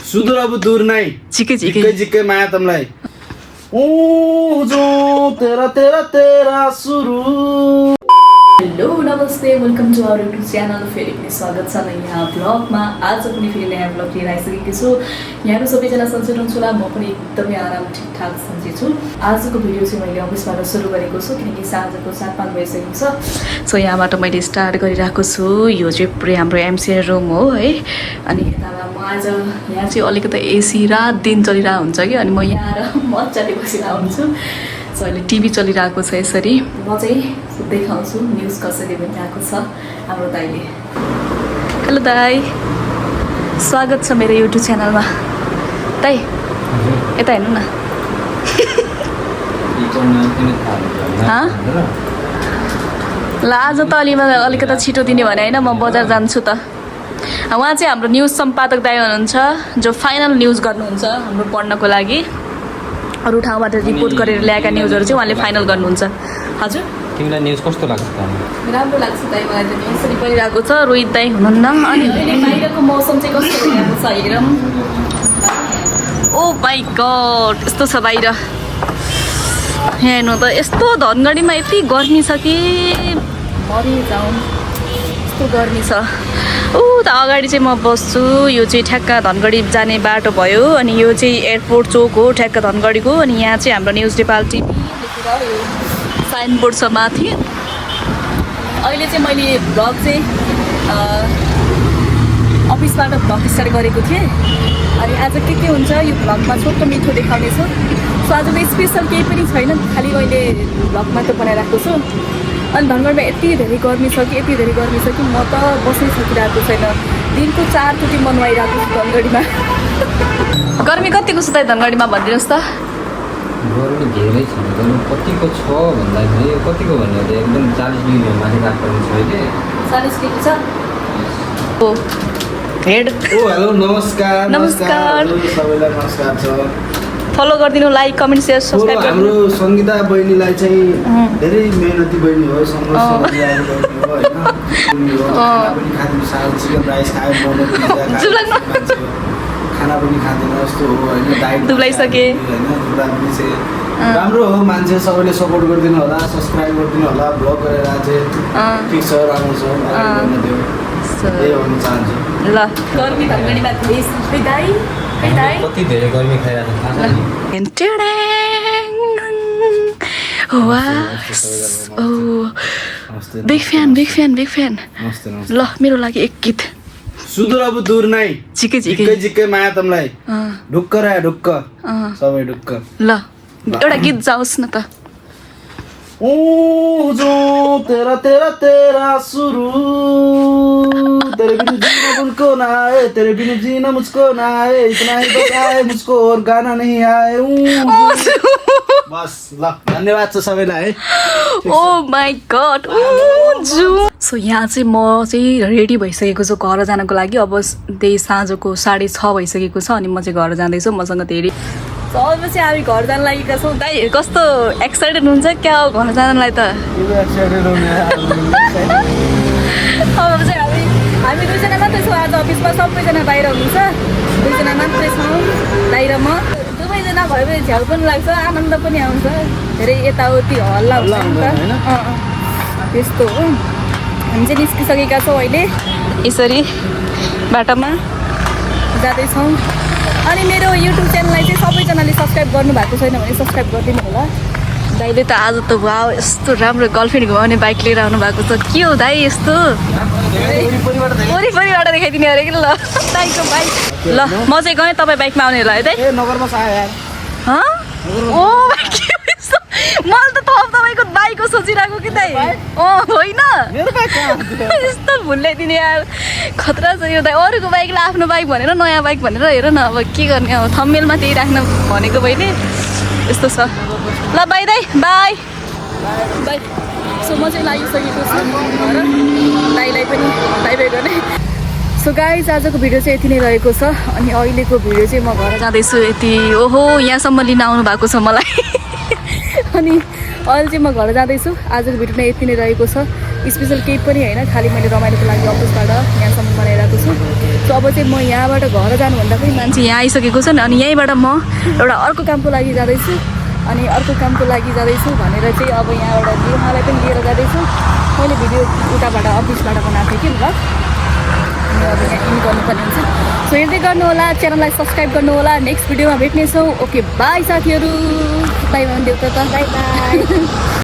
सुदूर अब दूर नै झिकै झिकै झिकै माया तमलाई ओ जो तेरा तेरा तेरा सुरु। हेलो नमस्ते welcome to our YouTube channel. फेरि पनि स्वागत छ नयाँ ब्लगमा। आज पनि फेरि नयाँ ब्लग लिएर आइसकेकी छु। यहाँको सबैजना सन्चै हुनुहुन्छ होला। म पनि एकदमै आराम ठिकठाक सन्चै छु। आजको भिडियो चाहिँ मैले अफिसबाट सुरु गरेको छु किनकि साँझको 7-5 बजिसकेको छ। सो यहाँबाट मैले स्टार्ट गरिरहेको छु। यो चाहिँ पुरै हाम्रो एमसिआर रुम हो है। अनि यतामा म आज यहाँ चाहिँ अलिकति एसी रात दिन चलिरहेको हुन्छ कि, अनि म यहाँ आएर मजाले बसिरहेको हुन्छु। सो अहिले टिभी चलिरहेको छ यसरी। म चाहिँ देखाउँछु न्युज कसरी भइरहेको छ हाम्रो दाइले। हेलो दाइ, स्वागत छ मेरो युट्युब च्यानलमा। दाइ यता हेर्नु न। ल आज त अलिकति छिटो दिने भने होइन, म बजार जान्छु त। उहाँ चाहिँ हाम्रो न्युज सम्पादक दाइ हुनुहुन्छ जो फाइनल न्युज गर्नुहुन्छ हाम्रो पढ्नको लागि। अरू ठाउँबाट रिपोर्ट गरेर ल्याएका न्युजहरू चाहिँ उहाँले फाइनल गर्नुहुन्छ। हजुर तिमीलाई न्युज कस्तो लाग्छ त? राम्रो लाग्छ दाइ मलाई त। यसरी परिरहेको छ, रोहित दाइ हुनुहुन्न। अनि अहिले बाहिरको मौसम चाहिँ कस्तो भइरहेको छ हेरौँ। ओ माइ गड, यस्तो छ बाहिर। यहाँ हेर्नु त, यस्तो धनगढीमा यति गर्मी छ कि मरिजाउँ, यस्तो गर्मी छ। त अगाडि चाहिँ म बस्छु। यो चाहिँ ठ्याक्क धनगढी जाने बाटो भयो। अनि यो चाहिँ एयरपोर्ट चोक हो ठ्याक्क धनगढीको। अनि यहाँ चाहिँ हाम्रो न्युज नेपाल टिभी लेखेर यो साइनबोर्ड छ माथि। अहिले चाहिँ मैले भ्लग चाहिँ अफिसबाट भ्लग स्टार्ट गरेको थिएँ। अनि आज के हुन्छ यो भ्लगमा छोटो मिठो देखाउने छु। सो आज स्पेसल केही पनि छैन, खालि मैले भ्लग मात्र बनाइरहेको छु। अनि धनगढीमा यति धेरै गर्मी छ कि म त बस्नै सकिरहेको छैन। दिनको 4 चोटि मन नुहाइरहेको छु धनगढीमा। गर्मी कतिको छ त धनगढीमा भनिदिनुहोस् त। गर्मी धेरै छ। गर्मी कतिको छ भन्दाखेरि कतिको भन्यो भने एकदम 40 डिग्री माथि तापक्रम छ अहिले। 40 डिग्री छ। ओ हेड ओ हेलो नमस्कार नमस्कार सबैलाई नमस्कार छ। फलो गरिदिनु, लाइक कमेन्ट सेयर सब्सक्राइब गरिदिनु। हाम्रो सङ्गीता बहिनीलाई चाहिँ धेरै मेहनती बहिनी हो, सङ्घर्ष गरिरहेको बहिनी हो होइन। खाना पनि खाँदैन, साग चिकन राइस खायो, मोमो पिज्जा खाना पनि खाँदैन जस्तो हो होइन। डाइट दुब्लाइसके होइन, दुब्ला पनि चाहिँ राम्रो हो। मान्छे सबैले सपोर्ट गरिदिनु होला, सब्सक्राइब गरिदिनु होला। ब्लग गरेर चाहिँ ठिक छ, राम्रो छ, त्यही भन्न चाहन्छु। ल गर्मी धनगढीमा धेरै सबै दाइ कति धेरै गर्मी खाइरहेको थाहा छ नि। Big fan. ल मेरो लागि एक गीत। सुदूर अब दूर नै झिकै झिकै झिकै माया तमलाई ढुक्क र ढुक्क सबै ढुक्क। ल एउटा गीत जाओस् न त। ओ जो तेरा तेरा तेरा सुरु, तेरे बिन जीना मुझको ना आए, तेरे बिन जीना मुझको ना आए, इतना ही बताए मुझको और गाना नहीं आए। बस ल धन्यवाद छ सबैलाई है। ओ माई गड। सो यहाँ चाहिँ म चाहिँ रेडी भइसकेको छु घर जानको लागि। अब त्यही साँझको 6:30 भइसकेको छ। अनि म चाहिँ घर जाँदैछु। मसँग धेरै अब चाहिँ हामी घर जान लागेका छौँ। दाइ कस्तो एक्साइटेड हुन्छ क्या हो घर जानलाई त? अब चाहिँ हामी 2जना मात्रै छौँ आज अफिसमा। सबैजना बाहिर हुनुहुन्छ, 2जना मात्रै छौँ दाइ र म। दुवैजना भयो भने झ्याउ पनि लाग्छ, आनन्द पनि आउँछ। धेरै यताउति हल्ला हुन्छ नि त। त्यस्तो हो। हामी चाहिँ निस्किसकेका छौँ अहिले यसरी बाटोमा जाँदैछौँ। अनि मेरो युट्युब च्यानललाई चाहिँ सबैजनाले सब्सक्राइब गर्नुभएको छैन भने सब्सक्राइब गरिदिनु होला। दाइले त आज त वाउ यस्तो राम्रो गर्लफ्रेन्ड घुमाउने बाइक लिएर आउनु भएको छ। के हो दाइ यस्तो? वरिपरिबाट देखाइदिने अरे कि। ल दाइको बाइक। ल म चाहिँ गएँ, तपाईँ बाइकमा आउने होला है दाइ। ओ मैले त तपाईँको बाइकको सोचिरहेको कि दाइ। होइन यस्तो भुल्याइदिने यार, खतरा छ यो दाइ। अरूको बाइकलाई आफ्नो बाइक भनेर, नयाँ बाइक भनेर हेर न। अब के गर्ने, अब थम्मेलमा त्यही राख्न भनेको मैले। यस्तो छ। ल बाई दाइ, बाई बाई। सो म चाहिँ लागिसकेको छु घर। दाइलाई पनि बाई बाई गर्ने। सो गाइज आजको भिडियो चाहिँ यति नै रहेको छ। अनि अहिलेको भिडियो चाहिँ म घर जाँदैछु यति। ओहो यहाँसम्म लिन आउनु भएको छ मलाई। अनि अहिले चाहिँ म घर जाँदैछु। आजको भिडियो नै यति नै रहेको छ। स्पेसल केही पनि होइन, खालि मैले रमाइलोको लागि अफिसबाट यहाँसम्म बनाइरहेको छु। सो अब चाहिँ म यहाँबाट घर जानुभन्दा पनि मान्छे यहाँ आइसकेको छ अनि यहीँबाट म एउटा अर्को कामको लागि जाँदैछु अनि अर्को कामको लागि जाँदैछु भनेर चाहिँ अब यहाँबाट उहाँलाई पनि लिएर जाँदैछु। मैले भिडियो उताबाट अफिसबाट बनाएको थिएँ कि भ्लग, अनि अब यहाँ इन गर्नुपर्ने हुन्छ। सो हेर्दै गर्नु होला, च्यानललाई सब्सक्राइब गर्नु होला। नेक्स्ट भिडियोमा भेट्नेछौँ। ओके बाई साथीहरू, बाई भन्दै त बाई बाई।